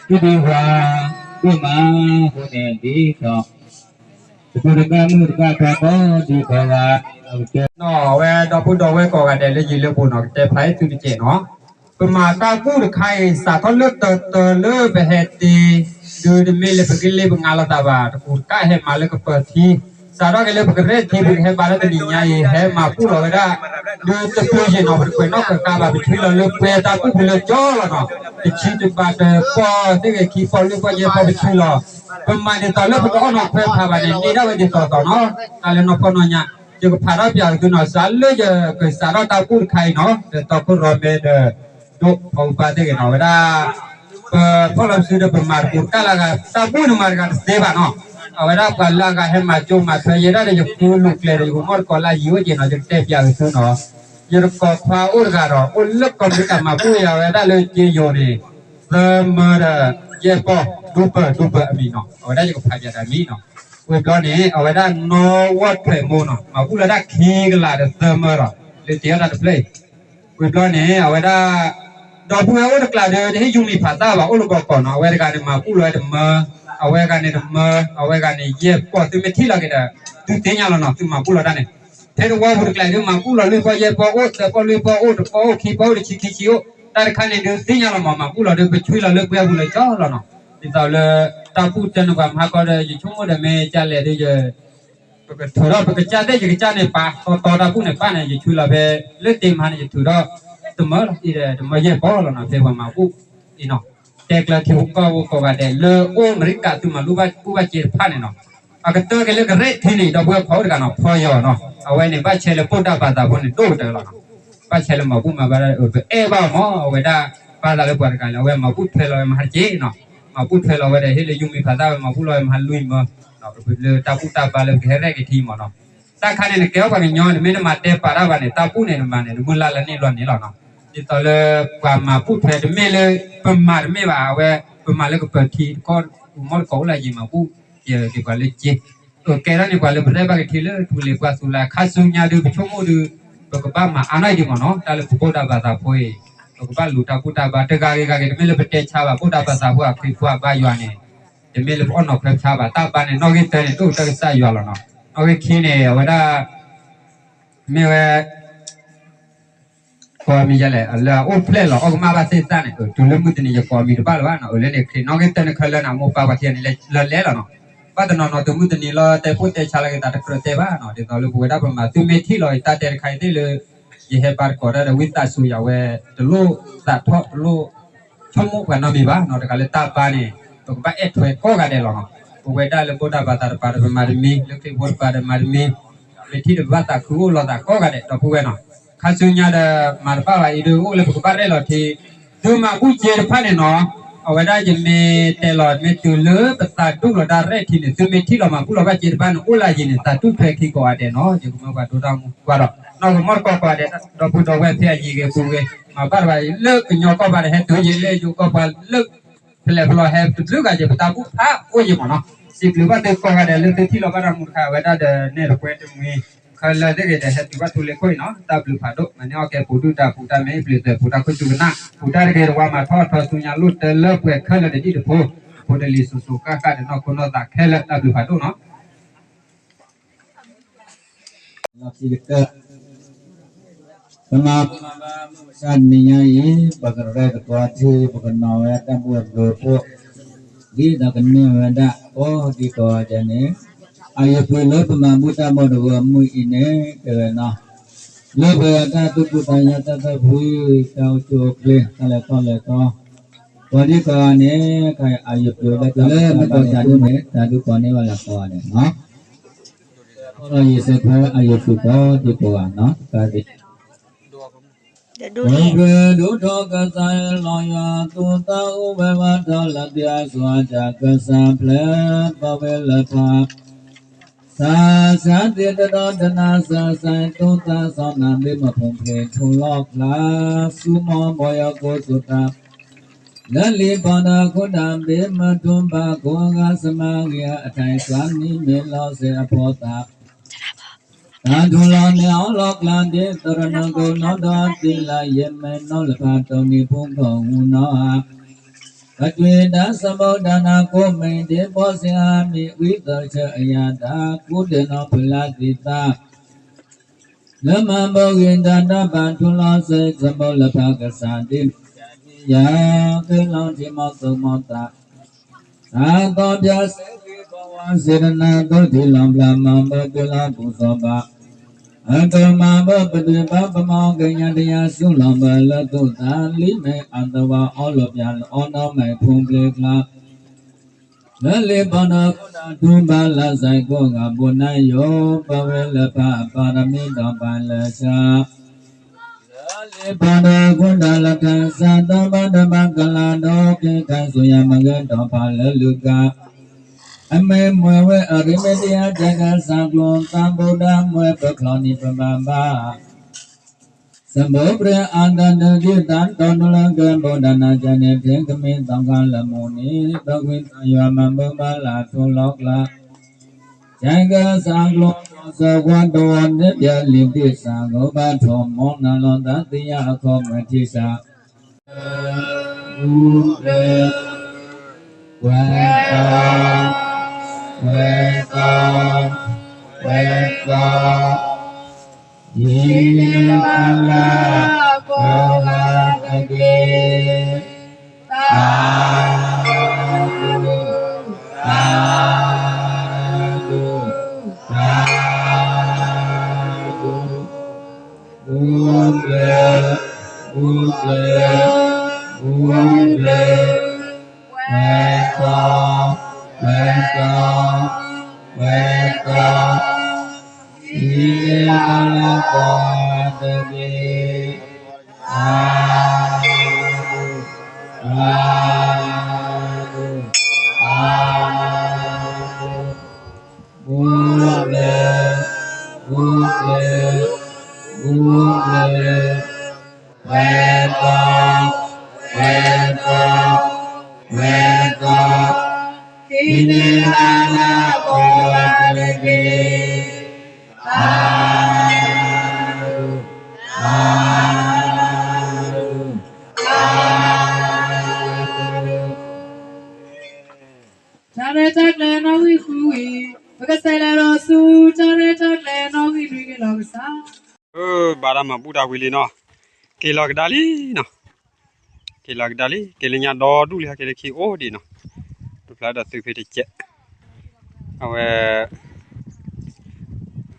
ဒုးဒုးဝၤ ဒိၣ်မးအဃိန့ၣ် ဒ်သိး ပဘူၣ်တကၣ်မုၣ်တကၣ်ခါ ကိးဒံကိးဂၤ အဝဲဒီပုၢ်ဒီဝဲၢ်ကိးဂၤဒဲးလၢယံၤလၢဘူးနီၤ ကတဲဖျါဟဲသုတကဲးနီၤ ပမၤတၢ်ဘူၣ်တခါအံၤ စးထီၣ်လၢတၢတၢလၢပဟဲတ့ ဒုးတမ့ၢ်လၢပကလ့ပငါလိာ်သးဘၣ် တပူၤတကၣ်ဟဲမၤလၢကပၢၤထံ စးထီၣ်က့ၤလၢပကရဲၣ်ထံ ပကဟဲဘါလၢတနံၤညါအံၤ ဟဲမၤဘူၣ်လီၤဝဲဒၣ် ဒုးတပၢၤယဲၢ်နီၤ ပတကွဲးနီၣ်ကွဲးဃါဘၣ် ပဆှံလီၤလၢပှဲၤတၢ်ဘူၣ်ပူၤလၢကၠီလီၤနီၤ တဆံတဘၣ်တပီၢ်သ့ၣ်ဂ့ၤခံပီၢ်လွံၢ်ပီၢ်ယဲၢ်ပီၢ်ပဆှံလီၤ ပမၤဒ်သိးလၢပကအီၣ်နီၣ်ခွဲးဖးဘၣ်န့ၣ် န့ၢ်ဒၣ်ဝဲဒ်သိးသိးနီၤ တၢ်လၢနီၢ်ဖီၣ်နီၢ်ညါ ယကဖးထီၣ်ပၠးကသုနီၤ စးလၢယကစးထီၣ်တၢ်ဘူၣ်တခါအံၤနီၤ ဒီးတီခိၣ်ရိၣ်မဲဒီး ဒိၣ်ဖီကပၢ်သ့ၣ်ဂ့ၤနီၤ ဝဲဒၣ် ပဖီၣ်လီၤပစုဒီးပမၤတပူၤတကၣ်လၢအဂၤ တၢ်ဘူၣ်န့ၣ်မၤတဂၤတသ့ဘၣ်နီၤ အဝဲဒၣ်ပှၤလၢအဂၤဟဲမၤကၠိမၤထွဲယဲဒၣ်ဒီး ယဃုလိာ်ကျဲဒီး ယကမီၣ်တကိးလၢယံၤအိၣ်က့ၤနီၤ ယကတဲပၠးကသုနီၤ ယတကိးခွါအိၣ်တဂၤဒီး အိၣ်လၢကီၢ်အမဲရကၤမၤဘူၣ်ယၤဝဲဒၣ်လၢက့ယိၤန့ၣ် သၢမၢဒီး ယဲၢ်ပီၢ် ဒူပၢၢ်ဒူပၢၢ်အမံၤနီၤ အဝဲဒၣ်ယကဖးပၠးတၢ်မံၤနီၤ ဝံၤဘျီန့ၣ် အဝဲဒၣ်နီၢ်ဝီထွဲးမိၢ်နီၤ မၤဘူၣ်လီၤဝဲဒၣ်ခံကလးဒီးသၢမၢဒီး လၢတ့ထီၣ်တၢ်တဖျၢၣ်အံၤ ဝံၤဘျီန့ၣ် အဝဲဒၣ် ဒီပုၢ်ဝဲၢ်အိၣ်တကျးဒီး တဟ့ၣ်ယူၤမံၤဖးသၣ်ဘၣ် အိၣ်လၢဘီကီးနီၤ အဝဲတဂၤန့ၣ် မၤဘူၣ်လီၤဝဲတမၢ အဝဲတဂၤန့ၣ်တမၢ အဝဲတဂၤန့ၣ်ယဲၢ်ပီၢ် သုမ့ၢ်ထံၣ်လီၤက့ၤဒီး သုသ့ၣ်ညါလီၤနီၤ သုမၤဘူၣ်လီၤတၢ်န့ၣ် ဖဲတဝီပူၤတကျးဒီး မၤဘူၣ်လီၤလွံၢ်ပီၢ်ယဲၢ်ပီၢ်အိၣ် သၢပီၢ်လွံၢ်ပီၢ်အိၣ် တပီၢ်အိၣ် ခံပီၢ်အိၣ်တဆံခံဆံအိၣ် တၢ်တခါန့ၣ်ဒုးသ့ၣ်ညါလီၤမး မၤဘူၣ်လီၤဒီး ပဆှံလီၤလၢပှဲၤပူၤလၢကၠီလီၤနီၤ ဒ်သိးလၢ တၢ်ဘူၣ်တၢ်နုာ်ပှၤမၤဟါကီဒီး ယဆိကမိၣ်ဒီးမ့ၢ်ကလဲၣ်ဒီးယ ပကထုးထီၣ် ပကစၢ်သ့ၣ် ယကစၢ်န့ၣ်ပာ် တီတီတၢ်ဘူၣ်န့ၣ်ပာ်န့ၣ် ယဆှံလီၤဖဲ လၢတ့မဟါန့ၣ် ယထုးထီၣ် တမၢလီၤ အံၤဒီး တမၢယဲၢ်ပီၢ်လီၤနီၤ ဖဲပှၤမၤဘူၣ်အံၤနီၤ တဲကျၢၤထံဖိကီၢ်ဖိကိးဂၤဒဲး လၢအိၣ်အမဲရကၤသုမၤဘူၣ်ဘၣ်စ့တဖၣ်န့ၣ်နီၤ အကတၢၢ်က့ၤလၢကရဲၣ်ထံန့ၣ် ဒီပုၢ်ဝဲၢ်ဖီအိၣ်တဂၤနီၤ ဖီယီၤနီၤ အဝဲန့ၣ် ဘၣ်ဆဲးလၢဗုဒ္ဓဘာသာဖိန့ၣ် ဒိၣ်ကတၢၢ်လီၤနီၤ ဘၣ်ဆဲးလၢမၤဘူၣ်မၤဘါ ပအဲၣ်ဘၣ်မး အဝဲဒၣ် ဘၣ်သးလၢပှၤတဂၤလၢ အဝဲမၤဘူၣ်ထွဲလီၤဝဲမဟါတက့ၢ်နီၤ မၤဘူၣ်ထွဲလီၤဝဲဒီး ဟ့ၣ်လၢယူၤမံၤဖးသၣ်ဝဲ မၤဘူၣ်လီၤဝဲမဟါလွံၢ်မၢ လၢတၢ်ဘူၣ်တၢ်ဘါလၢပကဟဲရဲၣ်က့ၤထံမးနီၤ တၢ်ခါန့ၣ် နကဲထီၣ်ပှၤကညီ နမ့ၢ်နမၤတဲပာ်တၢ်ဘၣ်န့ၣ် တၢ်ဘူၣ်န့ၣ် နမၤန့ၣ် နမုၢ်လၢ်လၢန့ၣ်လီၤန့ၣ်လီၤနီၤ ဒ်သိးလၢ ပှၤမၤဘူၣ်ထွဲတမ့ၢ်လၢ ပမၤတမ့ၢ်ဘၣ် အဝဲ ပမၤလၢကပၢၤထံတကီၢ် မီၢ်တကိးအိၣ်လၢယံၤမၤဘူၣ် ယက့ၤပှၤလၢက့ ကဲထီၣ်န့ၣ် ပှၤလၢပရဲၣ်ဘၣ်က့ၤထံလၢထူလ့ၤပှၢ်သူလၢ ခါဆူညါဒုး ပဆိကမိၣ်ဒုး ပကဘၣ်မၤအါနီၣ်အံၤဒံးမးနီၤ တၢ်လၢပဗုဒ္ဓဘာသာဖိအံၤ ပကဘၣ်လူၤတၢ်ဘူၣ်တၢ်ဘါ တဂၤဂ့ၤဂၤဂ့ၤ တမ့ၢ်လၢပတဲဆါဘၣ် ဗုဒ္ဓဘာသာဖိအခရံာ်ဖိအဘါယွၤန့ၣ် တမ့ၢ်လၢပအီၣ်နီၣ်ခွဲးဆါဘၣ် တၢ်ဘါန့ၣ် နီၣ်ဂံၢ်တၢန့ၣ် ဒိၣ်ကတၢၢ်ကစၢ်ယွၤလီၤနီၤ နီၣ်ဂံၢ်ခံန့ၣ် အဝဲဒၣ် မ့ၢ်ဝဲ ကိးမံၤယဲလဲၣ် လၢအအိၣ်ဖျဲၣ်လီၤ အီၣ်ကမၣ်ဘၣ်သ့ၣ်သၣ်န့ၣ် တုၤလၢမုၢ်တနံၤ ယကိးမံၤတဘၣ်လၢၤဘၣ်နီၤ အၢ လၢန့ၣ် ခရံာ်နီၣ်ဂံၢ်တၢန့ၣ် ခဲလၢာ်န့ၣ် အမိၢ်ပၢ်ပှၤခံဂၤန့ၣ် လၢလဲၤလီၤနီၤ ဘၣ်တနီၤနီၤ တုၤမုၢ်တနံၤလီၤ တဲပိၢ်တဲဆါလၢက့ၤသးတကြၢးတဲဘၣ်နီၤ ဒ်သိးလၢပဝဲဒၣ်ပမၤ သုမ့ၢ်ထံၣ်လီၤအံၤ တၢ်တဲတခါအံၤသ့ၣ်လၢ ယဟဲပာ်တကိးတၢ်ဒီး ဝံသးစူၤယၤဝဲ တလိၣ်သးထီၣ် တလိၣ်ဆိကမိၣ်ပှၤနီတမံၤဘၣ်နီၤ တဂၤလၢတၢ်ဘါန့ၣ် ပကဘၣ်အဲၣ်ထွဲကိးဂၤဒဲးလီၤနီၤ ပဝဲဒၣ်လၢဗုဒ္ဓဘာသာတပၤဒီးပမၤတမံၤ လၢခရံာ်ဖိတပၤဒီးမၤတမံၤ မ့ၢ်ထံၣ်ဒီးပဘၣ်သးခုအိၣ်လီၤသးကိးဂၤဒဲး ဒီပုၢ်ဝဲၢ်နီၤ. ခါဆူညါဒီး မၤတဘၣ်ဘၣ်အံၤဒုး အိၣ်လၢပကဘၣ်ရဲၣ်လီၤထံ ဒုးမၤဘူၣ်စ့တဖၣ်န့ၣ်နီၤ, အဝဲဒၣ်ယမ့ၢ်တဲလီၤ မ့ၢ်တုၤလၢပသးဒူၣ်လီၤဒၣ်ရဲၣ်ထံန့ၣ် သုမ့ၢ်ထံၣ်လီၤမၤဘူၣ်လီၤဘၣ်စ့တဖၣ်န့ၣ် အိၣ်လၢယံၤန့ၣ် သးတူၢ်ထွဲခံကိးဂၤဒဲးနီၤ. ယကမၢပှၤဒိတၢ်မူကွၢ်ဒီး နီၢ်ကမီၣ်တကိးကိးဂၤဒဲး ဒီပုၢ်ဒီဝဲၢ်ဖဲအယံၤဂ့ၤပူၤဂ့ၤ မၤဘၣ်တဘၣ်အံၤလၢကညီကီၢ်ပၤဒီး ဟဲတုၤယံၤလၢယိၤကီၢ်ပၤလၢ ဖဲလဲၣ်ဖဲလဲၣ်ဟဲတဘျုးဂၤယံၤ ပတၢ်ဘူၣ်ဖးအိၣ်ယံၤမးနီၤ. စံးဘျုးဘၣ်သုကိးဂၤဒဲးလၢသုထံၣ်လီၤဘၣ်တၢ်မူတခါ အဝဲဒၣ်ဒီးနဲၣ်တပှဲၤတမှံၤ ခဲလၢာ်သ့ၣ်ဂ့ၤဒီး ဟဲတုၤဘၣ်ထူလ့ၣ်ခိၣ်အံၤနီၤ. တၢ်ဘျုးဖးဒိၣ် မၤန့ၢ်အီၣ်ကဲပူၤဒုၣ်တၢ်ပူၤတၢ်မဲာ် ပျံၤသွဲၣ်ပူၤတၢ်ခိၣ်စူၢ်ကနၣ် ပူၤတၢ်တဂ့ၤတဝါ မၤထီၣ်ထီသူညါလိၣ်တၢလၢပှဲၤခဲလၢာ်တဒံၣ်တဖိ ဖိတလံၤစိၤစိၤဃၣ်ဃၣ်ဒီး နီၢ်ခိနီၢ်သးခဲလၢာ် တၢ်ဘျုးဖးဒိၣ်နီၤ. လီၤခံကတၢၢ် ပမၤဘူၣ်မၤဘါမုၢ်မဆါတနံၤညါအံၤ ပကရဲၣ်သကိးထံ ပကနီၤဝဲတၢ်ဘူၣ်အဘျုးအဖှိၣ် ဒ်သိးကန့ၢ်ဝဲဒၣ်ကိးဒံကိးဂၤဒဲးန့ၣ် အယုၢ်ပှ့ၤလၢပမၤဘူၣ်တၢ်ဘီတဝၢအမုၢ်အံၤန့ၣ် တဲဝဲနီၤ လၢပှၤတၢ်သူၣ်ဖှံသးညီ တၢ်သၢဖှံ တၢ်အိၣ်ဆူၣ်အိၣ်ချ့ တၢ်လဲၤထီၣ်လဲၤထီ ကိးဒံကိးဂၤန့ၣ် ခါအံၤအယုၢ်ပှ့ၤလၢတၢ်ဘီတၢ်ဒူၣ်န့ၣ် တၢ်ဒုးကိးန့ၢ်ဝဲလၢကိးဂၤန့ၣ်နီၤ ဒီးယစဲးထွဲအယုၢ်သုကိးဒံကိးဂၤနီၤ တကးဒံး အိၣ်ဘှံးဒိၣ်ထီၣ်ကစၢ်ယွၤလီၤယွၤ သူၣ်သးအိၣ်ဝဲဝါထီၣ်လၢဒုးအစိၤအတၢ်ကစၢ်ဖျဲး ပဝဲလၢပှၤ သးစၢ်သ့ၣ်တဒီတနၤစၢ်စၢ် သူၣ်သးစီနၤ ဘ့ၣ်မဖုံဖျ့ထူလီၤကျါ ဆူမီဘီယီကိးစိၤတၢ် လၢလံာ်ပီၢ်ဒီးခိၣ်တၢ် ဘ့ၣ်မထူဘၣ်ကိးဂၤ စမၤဂ့ၤအတၢ် ကၢ်နံၣ်မ့ၢ်လီၤစဲးအဖီသၣ် တၢ်ထူလီၤန့ၢ်အီၤလီၤကျါ ဒ်သိးရနီၢ်ကိးနီၢ်ဒီးသံလၢ ယမ့ၢ်နီၢ်လၢဖးတိၢ်နံၤဖုကီၢ်ဟူနီၢ်ဧါ ကတွံၢ်တၢ်စၢဖှိၣ်တၢ်နၢ်ကိးမံၤ ဒ်ဘီစ့အါမံၤ ဝံသးစူၤအယၤတၢ် ကူဒဲးနီၢ်ဖုလါသ့ၣ်သၣ် လၢမၤဘၢဂ့ၤတၢ်တၢ်ဘၣ်ထူလီၤစဲး စၢဖှိၣ်လၢဖးကစၢ်ဒ်မ့ၢ်ယၤ ဃ့လီၤထံမီၢ်သူမီၢ်သး တၢ်သီပၠးစဲးဂ့ၤဘီဝါ စ့တနၤသိးထံလီၤဘျၣ် မၤဘၢတုၤလီၤပူၤစီၤပၤ အကမၤဘၢပဒုၣ်ပၢ်ပမီၢ်ကညးတယၤ ဆူလီၤဘၢလၢသူၣ်သးလံ မ့ၢ်အသဝၤအီလီၤပၠးလၢအီနီၢ်မ့ၢ်ဖုံဖျ့ကျါ လၢလံာ်ပီၢ်ဒီးခိၣ်တၢ်ထူဘၣ်လၢစဲးကိးဂၤဘိးနါယိၤ ပဝဲလၢပၢ်အပၢ်တမံၤဒီးပၢ်လၢဆၢ လၢလံာ်ပီၢ်ဒီးခိၣ်တၢ်လၢထါ စၢ်သီဘၣ်ဒီးဘၣ်ကလၤဒီး က့ၤခါဆူယၤမၤဂ့ၤဒီးပၢ်လၢလုၢ်ကါ အမ့ၢ်မွဲဝဲအရ့မ့ၢ်တယါ တၢ်ကစၢ်ကျိၤသးဘိဒၣ်မွဲ ပချီန့ၣ်ပဘၣ်ဘၣ် စံးဘျုးပှၤအတၢ်ဒုးဒုးတၢ်တီၤနုာ်လၢကဲဘိးတၢ်နါကၢ်န့ၣ် ထဲကမံၤသီခါလၢမူန့ၣ် ဒီးကွံာ်သးယွၤမၤဘၢဘၣ်လၢထူလီၤကျါ ကဲကစၢ်ကျိၤစီၤကွၢ်တဝီန့ၣ် ပျဲလံာ်တ့ၢ်စၢ် ကဘၣ်ထီၣ်မီၢ်နၤလီၤ တၢ်သ့ၣ်ညါအခီၣ်မၢၢ်ထံစၢ် ဘူၣ်ဘျၢ ဝဲသီ ဝဲသီ ဝဲသီ ဒ်န့ၣ်လၢ ကိးဂၤတက့ၢ် စၤဒူ စၤဒူ စၤဒူ ဘူၣ်ဘျၢ ဘူၣ်ဘျၢ ဘူၣ်ဘျၢ ဝဲသီ ဝဲသီ ဝဲသီ ဒ်န့ၣ်လၢကိးဂၤတက့ၢ် စၤဒူ စၤဒူ စၤဒူ ဘူၣ်ဘျၢ ဘူၣ်ဘျၢ ဘူၣ်ဘျၢ ဝဲသီ ဝဲသီ ဝဲသီ ဒ်န့ၣ်လၢကိးဂၤတက့ၢ် စၤဒူ စၤဒူ စၤဒူ တၢ်ရဲၣ်တၢ်ကျဲၤနီၣ်ဂံၢ်ဃုဝံၤ ပကဆဲးလဲၤဒီးဆူ တၢ်ရဲၣ်တၢ်ကျဲၤနီၣ်ဂံၢ်နွံက့ၤလီၤကစၢ် အၢ ဘၣ်တၢ်မၤဘူၣ်တၢ်ဝံၤလံနီၤ က့ၤလီၤကဒါလံနီၤ က့ၤလီၤကဒါလံ က့ၤလၢညါဒီဒူၣ်လံ ဟဲက့ၤလၢခံအိၣ်ဒံးနီၤ တဖျါဒီးသုဖဲတကဲး အဝဲ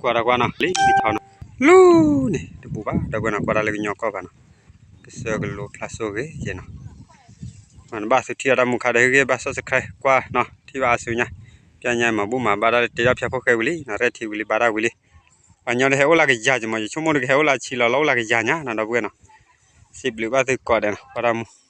ကွၢ်တၢ်ကွၢ်နီၤ လံထီနီၤ လူၤန့ၣ် တဘူးဘၣ် ဒီပုၢ်ဝဲၢ်နီၤ ကွၢ်တၢ်လၢကညီကီၢ်ဘၣ်နီၤ ကစၢ်ကလိၤဖျါစိဂ့ၤယဲနီၤ နဘၣ်သုထံၣ်အတၢ်မူခါဒီး ဟ့ၣ်ဂံၢ်ဘၣ် subscribe ကွၢ်နီၤ ထံၣ်ဘၣ်အါစုညါ ပျၢ်ညါမၤဘူၣ်မၤဘါတၢ်လၢတဲဒၣ်ဖၠၣ်ဖိၣ်ဃဲဝံၤလံနီၤ ရဲၣ်ထံဝံၤလံ ဘါတၢ်ဝံၤလံ ပှၤညီတဟဲအိၣ်လၢကယၤကမး, ယဆိကမိၣ်ဒီးကဟဲအိၣ်လၢဆံလီၤလီၤ အိၣ်လၢကယၤညါနီၤ ဒီပုၢ်ဝဲၢ်နီၤ. စံးဘျုးဘၣ်သုကိးဂၤဒဲးနီၤ ပှၤတၢ်မူ.